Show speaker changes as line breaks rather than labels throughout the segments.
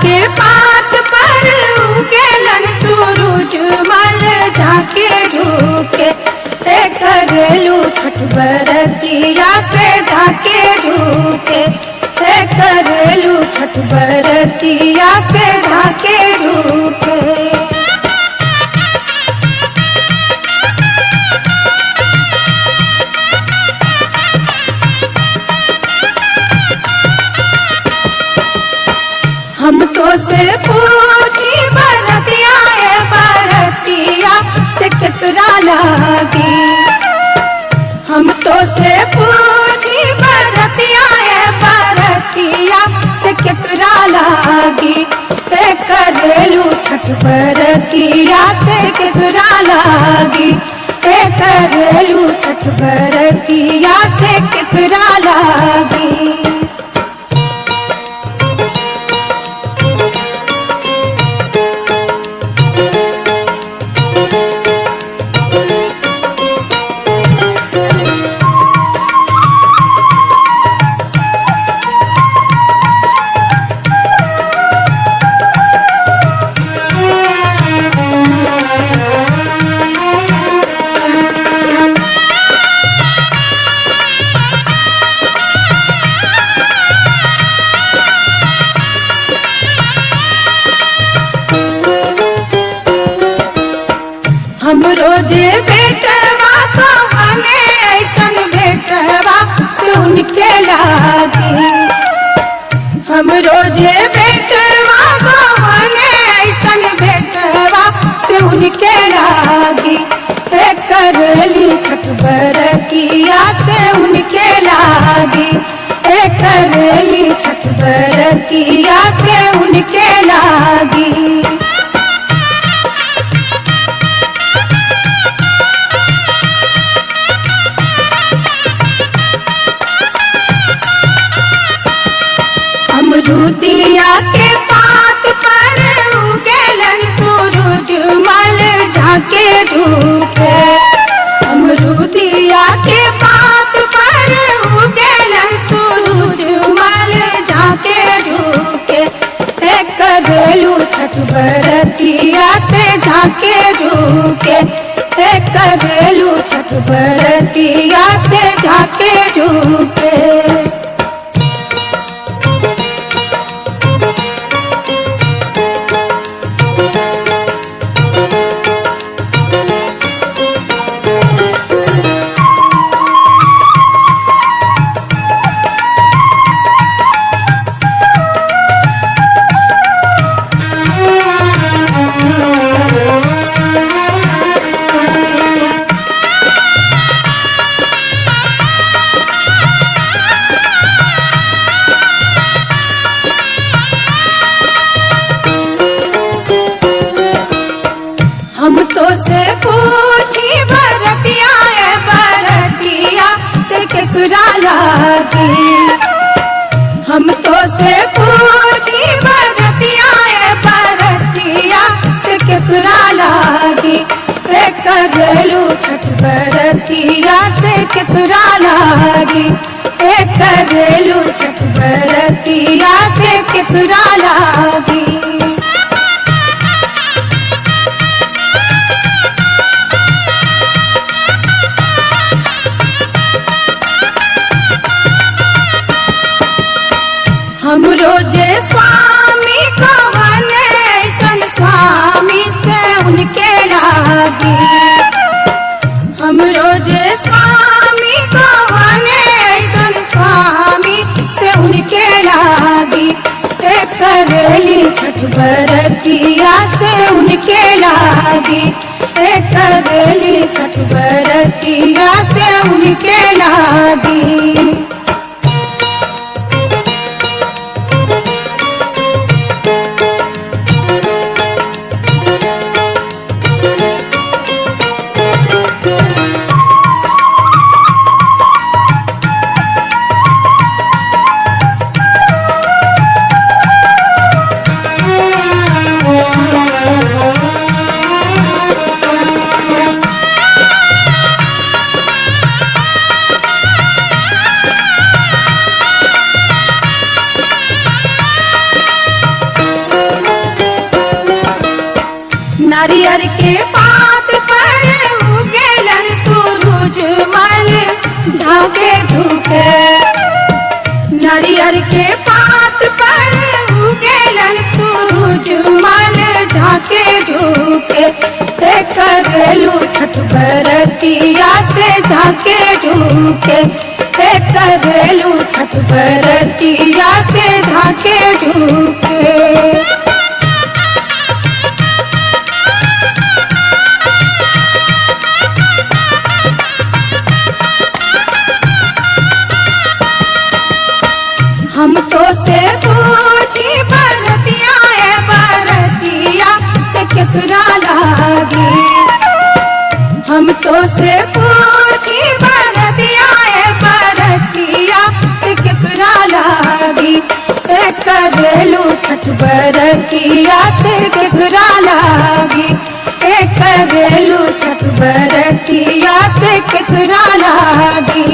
के पात पर उगेलन सूरज मल झाके झुके, से करेलू छठ बरतिया से झाके झुके, से करेलू छठ बरतिया से झाके झुके। हम तो से पूछी बरतिया ए बरतिया से केकरा लागी, हम तो से पूछी बरतिया ए बरतिया से केकरा लागी, से करेलू छठ बरतिया से केकरा लागी, से करेलू छठ बरतिया से केकरा लागी। हम रोजे बेटवा तो हमें ऐसन बेटवा सुन के लागी, हम रोजे बेटवा तो हमें ऐसन बेटवा सुन के लागी, से करली छठ बरतिया से उनके लागी, से करली छठ बरतिया से उनके लागी। अमरूदिया के पात पर उगेलन सूरज मल झाके झुके, अमरूदिया के पात पर उगेलन सूरज मल झाके झुके, से करेलू छठ बरतिया से झाके झुके, से करेलू छठ बरतिया से झाके झुके। हम तो से पूछी बरतिया ए बरतिया से केकरा लागी, हम तो से पूछी बरतिया ए बरतिया से केकरा लागी, से करेलू छठ बरतिया से केकरा लागी, से करेलू छठ बरतिया से केकरा लागी। हम रोजे स्वामी कवन ऐसन स्वामी से उनके लागी, हम रोजे स्वामी कवन ऐसन स्वामी से उनके लागी, से करेली छठ बरतिया से उनके लागी, से करेली छठ बरतिया से उनके लागी। नारियर के पात पर उगेलन सूरज मल झाके झुके। नारियर के पात पर उगेलन सूरज मल झाके झुके। से करेलू छठ बरतिया से झाके झुके। से करेलू छठ बरतिया से झाके झुके। हम तो से पूछी बरतिया ए बरतिया से कितना लागी। हम तो से पूछी बरतिया ए बरतिया से कितना लागी। से करेलू छठ बरतिया से कितना लागी। से करेलू छठ बरतिया से कितना लागी।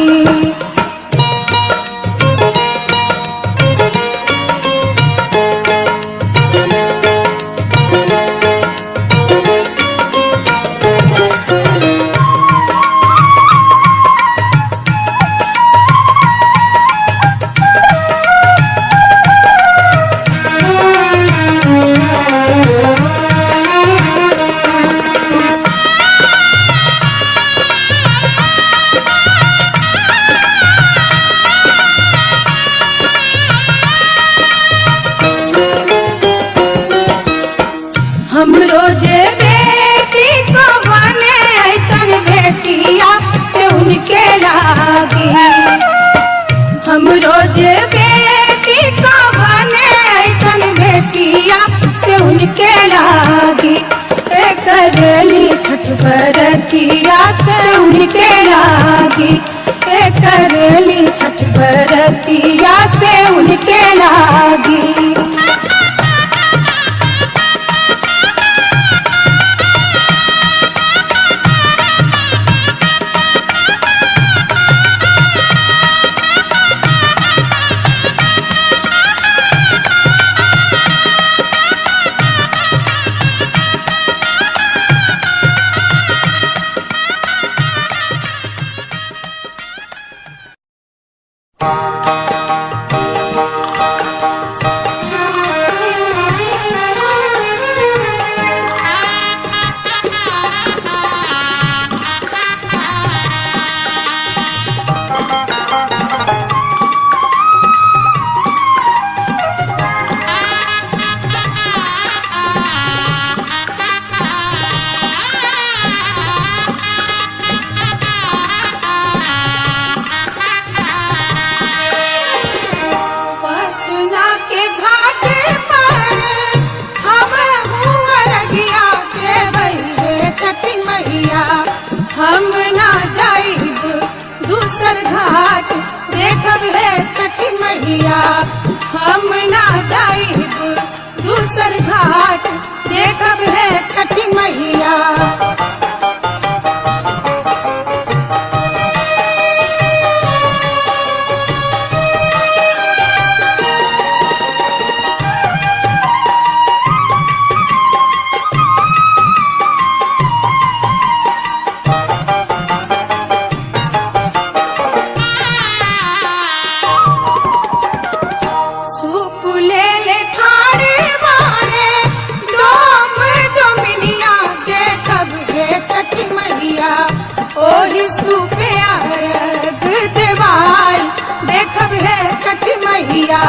हम रोजे बेटी को बने ऐसन बेटिया से उनके लागी। हम रोजे बेटी को बने ऐसन बेटिया से उनके लागी। से करेली छठ बरतिया से उनके लागी। से करेली छठ बरतिया से उनके लागी। पटना के घाट पर हम अरगिया के बहिरे छठी मैया। हम ना जाइब दूसर घाट देखब हे छठी मैया। हम ना जाइब दूसर घाट देखब हे छठी मैया। सूप ले ले ठाड़े मारे डोम डोमिनिया देखब हे छठी मैया। ओही सूपे अर्घ देवाई देखब हे छठी मैया।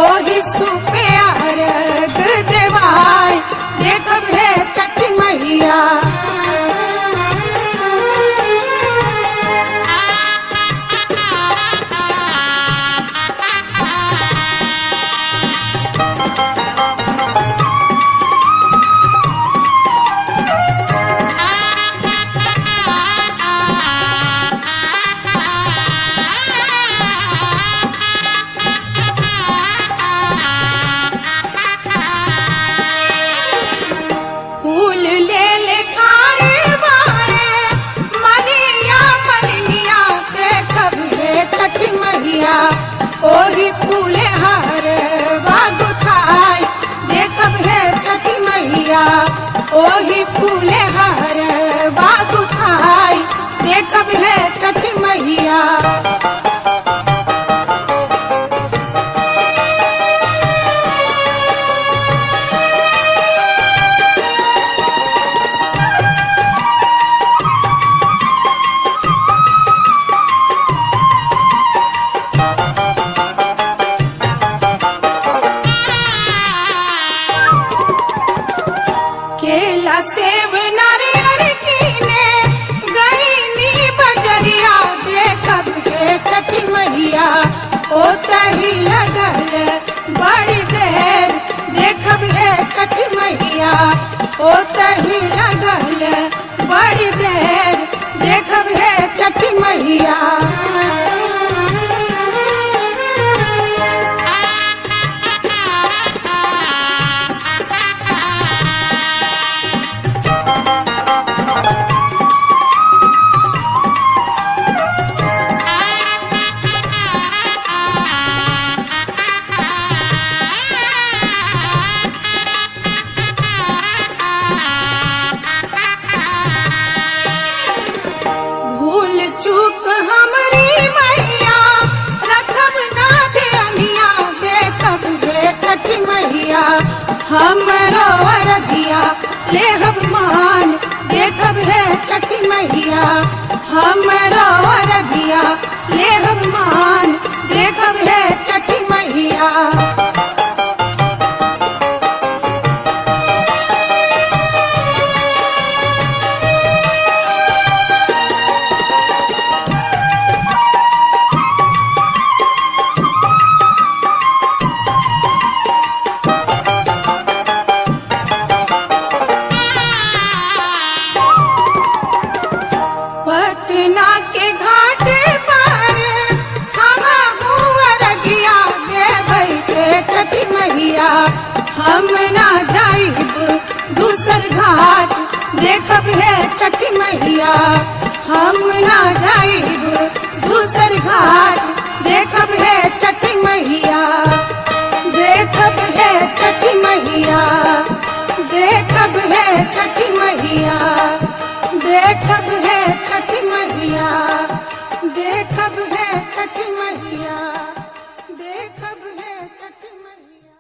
ओही सूपे अर्घ देवाई देखब हे छठी मैया। फूल ले ले ठाड़े बाड़े मलिया मलिया देखब हे छठी मैया। ओही फूले हार बागुथाई देखब हे छठी मैया। ओही देखब हे छठ मैया। ओ तही लगल बड़ी देर देखब हे छठ मैया। भूल चूक हमरी मैया रखब ना ध्यानिया देखब हे छठ मैया। हमरो अरगिया लेहब मान देखब हे छठ मैया। हमरो अरगिया लेहब मान देखब हे छठ मैया। पटना के घाट पर हम अरगिया देबै के छठ मैया। हम ना जाइब दूसर घाट देखब हे छठ मैया। हम ना जाइब दूसर घाट देखब हे छठ मैया। देखब हे छठ मैया। देखब हे छठ मैया। देखब हे छठ मैया। देखब हे छठ मैया। देखब हे छठ मैया।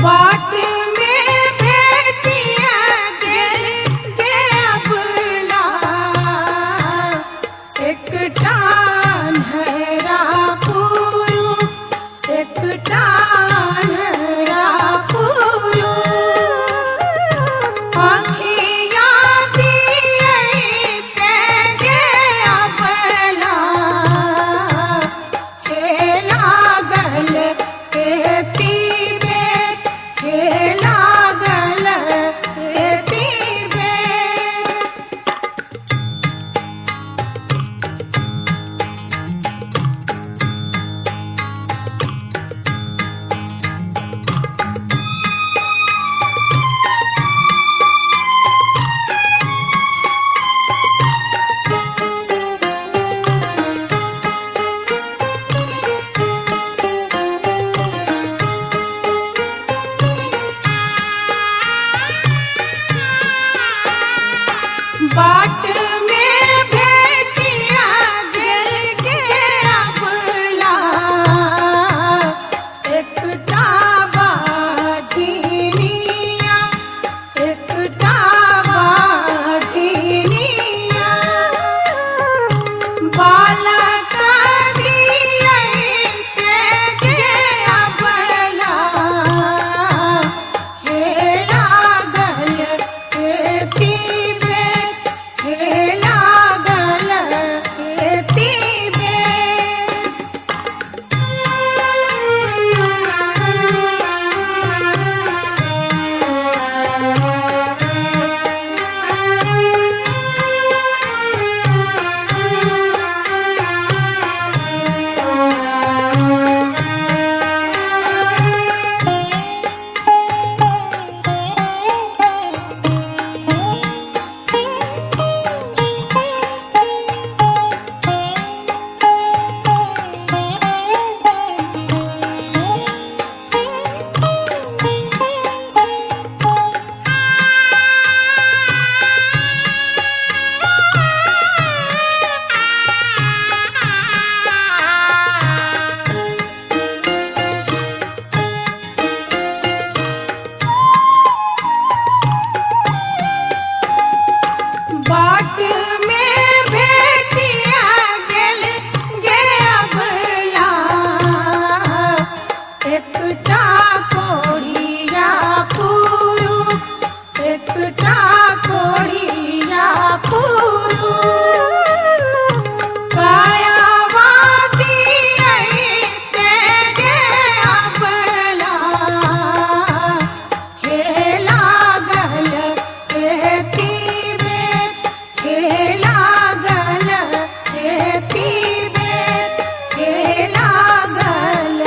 बाट में भेटिया गेल गे अबला, एकटा अन्हरा पुरु, एकटा अन्हरा पुरु। आँखिया दिए गे अबला, हे लागल एती बेर, हे लागल एती बेर। बाट में भेटिया गेल गे अबला, एकटा बाझिनिया, एकटा बाझिनिया। बालक दिए गे अबला, हे लागल एती बेर, हे लागल एती बेर। बाट में भेटिया गेल गे अबला, एकटा कोढ़िया पुरु, एकटा कोढ़िया पुरु। कायावा दिए गे अबला, हे लागल एती बेर, हे लागल एती बेर, हे लागल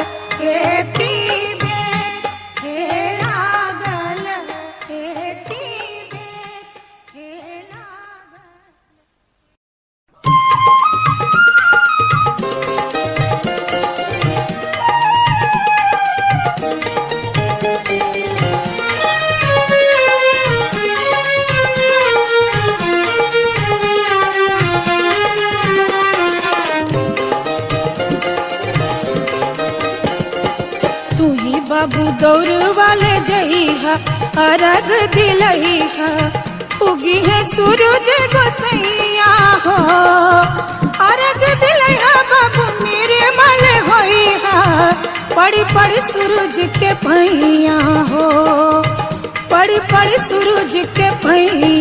एती बेर, हे लागल एती बेर, हे लागल। तू ही बाबू दौड़ वाले जइहा, अरग दिलइहा, उगी है सूरज गोसैया हो। अरग दिलइहा बाबू निर्मल होइहा, पड़ी पड़ी सूरज के पैया हो, पड़ी पड़ी सूरज के पैया।